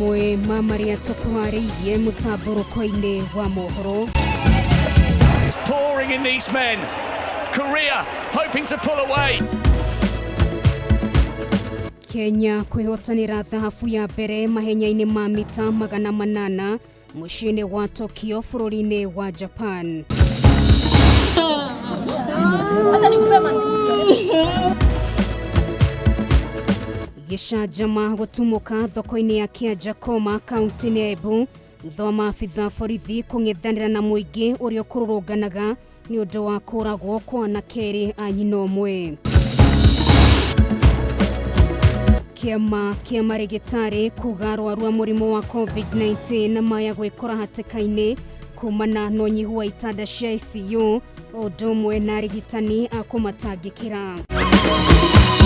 Mamwe ma marĩa tũkũharĩirie mũtambũrũko-inĩ wa mohoro. Pouring in these men. Korea hoping to pull away. Kenya kwĩhotanĩra thahabu ya mbere mahenya-inĩ ma mita 800 mũciĩ-inĩ wa Tokyo bũrũri-inĩ wa Japan. Gĩcanjama gũtumũka thoko-inĩ ya Kĩanjakoma kaunti-inĩ ya Embu thutha wa maabitha borithi kũng'ethanĩra na mũingĩ ũrĩa ũkũrũrũnganaga nĩ ũndũ wa kũragwo kwa anake erĩ a nyina ũmwe. Kĩama kĩa marĩgĩtarĩ kuga arwaru a mũrimũ wa COVID-19 maya gwĩkora hatĩka-inĩ kumana na ũnyihu wa itanda cia ICU o ũndũ ũmwe na arigitani a kũmatangĩkĩra.